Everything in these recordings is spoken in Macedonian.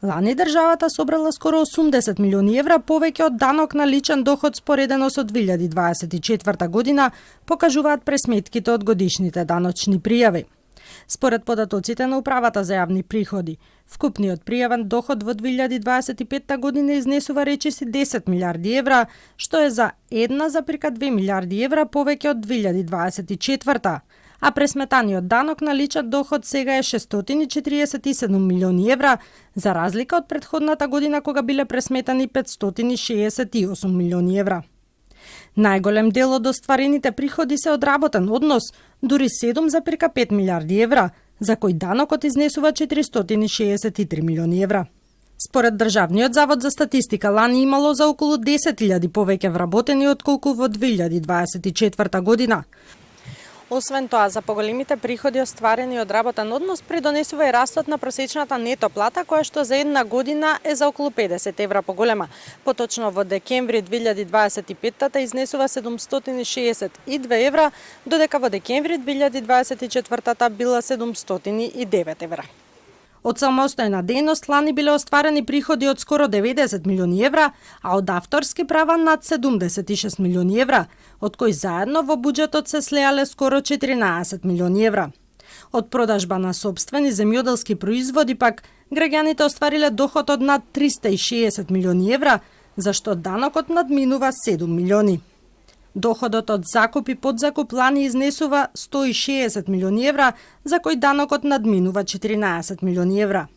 Лани државата собрала скоро 80 милиони евра повеќе од данок на личен доход споредено со 2024 година, покажуваат пресметките од годишните даночни пријави. Според податоците на Управата за јавни приходи, вкупниот пријавен доход во 2025 година изнесува речиси 10 милиарди евра, што е за 1,2 милиарди евра повеќе од 2024, а пресметаниот данок на личен доход сега е 647 милиони евра, за разлика од претходната година кога биле пресметани 568 милиони евра. Најголем дел од остварените приходи се од работен однос, дури 7,5 милиарди евра, за кој данокот изнесува 463 милиони евра. Според Државниот завод за статистика, лани имало за околу 10.000 повеќе вработени отколку во 2024 година. Освен тоа, за поголемите приходи остварени од работен однос придонесува и растот на просечната нето плата, која што за една година е за околу 50 евра поголема. Поточно во декември 2025 изнесува 762 евра, додека во декември 2024 била 709 евра. Од самостојна дејност лани биле остварени приходи од скоро 90 милиони евра, а од авторски права над 76 милиони евра, од кои заедно во буџетот се слеале скоро 14 милиони евра. Од продажба на сопствени земјоделски производи пак граѓаните оствариле доход од над 360 милиони евра, зашто данокот надминува 7 милиони. Доходот од закуп и подзакуп лани изнесува 160 милиони евра, за кој данокот надминува 14 милиони евра.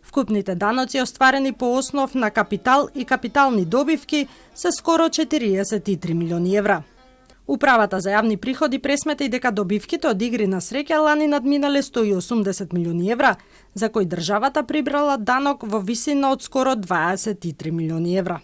Вкупните даноци остварени по основ на капитал и капитални добивки се скоро 43 милиони евра. Управата за јавни приходи пресмета и дека добивките од игри на среќа лани надминале 180 милиони евра, за кој државата прибрала данок во висина од скоро 23 милиони евра.